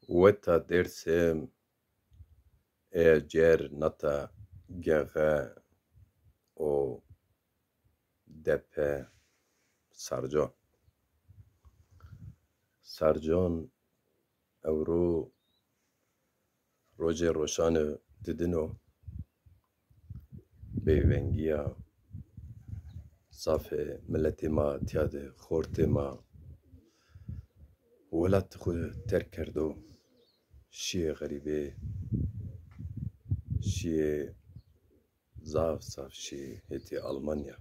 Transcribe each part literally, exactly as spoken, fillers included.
Weta Dêrsim, eya cêr nata gexe o depe Sarcon. Sarcon ewro rojê roşanê didin o. Bêvengîya zafê miletê ma tîya de, xortê ma welat xwu terk kerdo. Şîyê xerîbê, şîyê zaf zaf şîyê hetê Almanya.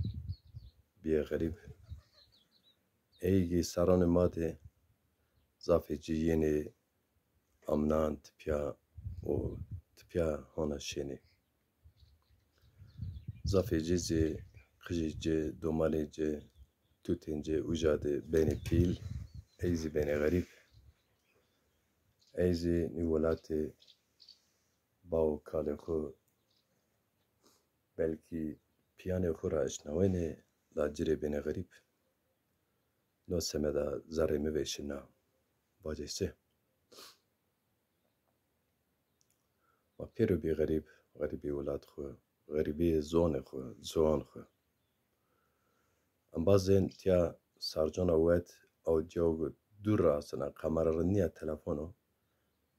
Bîyê xerîb. Ey gî serranê ma de zafê ci yenê amnan tipya û tipya hona şênê. Zafê ci zî qijê ci, domanê ci, tutên ci uca de benê pîl, ey zî benê xerîb. Ey zî nî welatê ba û kalê xwu belkî pîyanê xwu ra eşnawenê, la ci rê benê xerîb. No semeda zerrê mi vêşina. Vacê se? Ma pêro bî xerîb, xerîbê welat xwu, xerîbê zonê xwu, ziwan xwu. Embazên tîya Sarcona wet, ew cewg dûr ra asena, kamera rind nîya, telefon o.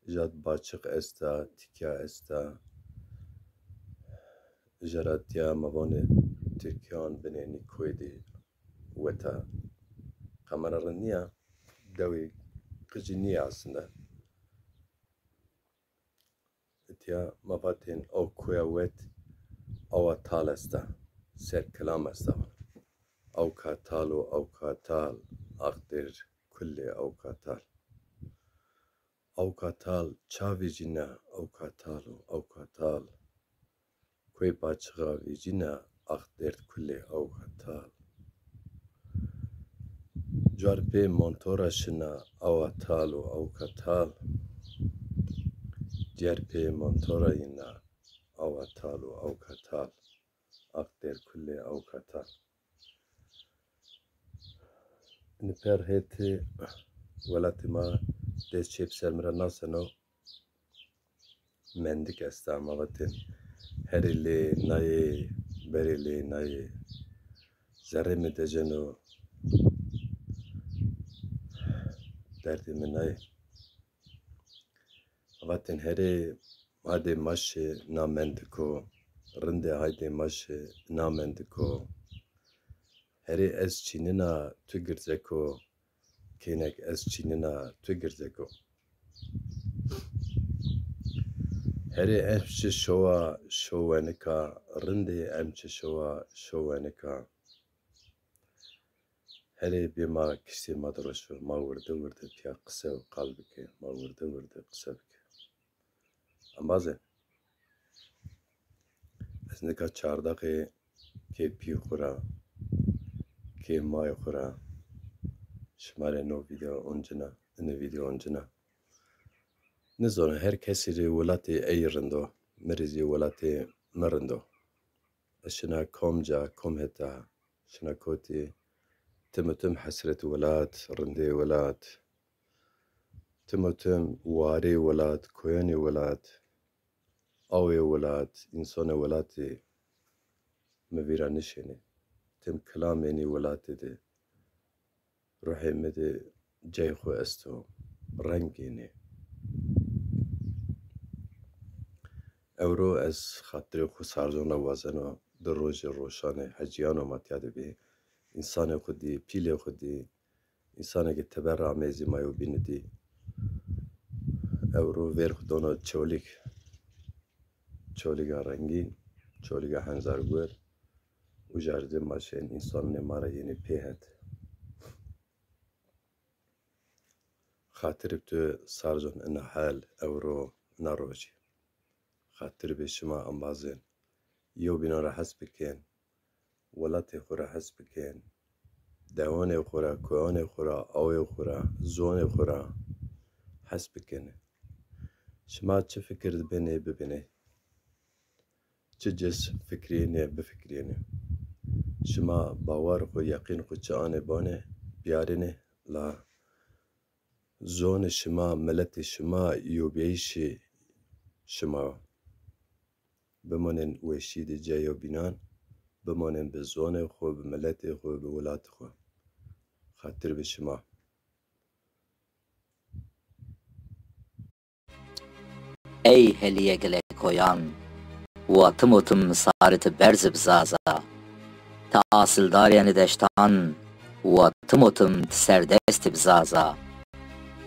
Îja de baçiq esta, tikya esta. Îja ra tîya ma vanê tirkîyan binê nî koyê de weta. Kamera rind nîya, dewê qijî nîya aslında. Tîya ma vatên ew koya wet awa tal esta, ser kilam esta. Ewka tal û ewka tal, axdir kullê ewka tal. Ewka tal ça vejîna, ewka tal û ewka tal. Koy baçixa vejîna, ax derd kulê ewka tal. Cuar pê montora şina, awa tal û ewka tal. Cuar pê montora yina, awa tal û ewka tal. Ax derd kulê ewka tal. Ini per hetê welatê ma dest çê bi ser mi ra naseno. Mendik esta, ma vatên herê lê nayê, berê lê nayê. Zerrê mi dejeno, derdê mi nayê. Vatên herê haydê maşê na mendiko, rindê haydê maşê na mendiko. Herê ez çînina tu girzeko, kênek ez çînina tu girzeko. Herê em çi şowa şowenika, rindê em çi şowa şowenika. Herê bê ma kiştê ma de roşo, ma wirde wirde pîya qise û qal bike, ma wirde wirde qise bike. Embazê, ez nika çar deqê kê pî xwu ra, kê mayê xwu ra şima rê no vîdeo oncina, ini vîdeo oncina. Nizano, her kesî rê welatê ey rind o, mi rê zî welatê mi rind o. Ez şina kom ca, kom heta, şina kotî, tim û tim hesret welat, rindê welat, tim û tim warê welat, koyanê welat, awê welat, însanê welatî mi vîra nişênê. Tim kilamê nî welatî de ruhê mi de cey xwu esto, rengênê. Ewro ez xatirê xwu Sarzon ra wazeno, di rojê roşanê hecîyano ma tîya de bî, însanê xwu dî, pîlê xwu dî, însanê ke teber ra ameyê zî ma yewbînî dî. Ewro vêr xwu dono Çolîg. Çolîga rengîn, Çolîga henzargur. Uca rê de ma şên, însanê ma ra yenê pê het. Xatirê tu Sarzon ina hel, ewro, ina rojî. Xatir bê şima embazên. Yewbînan ra hes bikên. Welatê xwu ra hes bikên. Dewanê xwu ra, koyanê xwu ra, awê xwu ra, zonê xwu ra hes bikêne. Şima çi fikir dibênê, bibênê. Çi cis fikrîyêne, bifikrîyêne. Şima bawar xwu, yeqîn xwu çi anê banê, biyarêne, la Zonê şima, miletê şima, yobîyayîşê şima yo. Bimonên weşî di cayê yo bînan, bimonên bi zonê xo, bi miletê xo, bi welatê xo. Xatir bi şima. Ey helîye gile koyan, wa tim û tim sarê ti berzi bi zaza. Ti asildarê enê deştan, wa tim û tim ti serdestî bi zaza.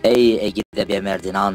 Ey egîde bêmerdînan,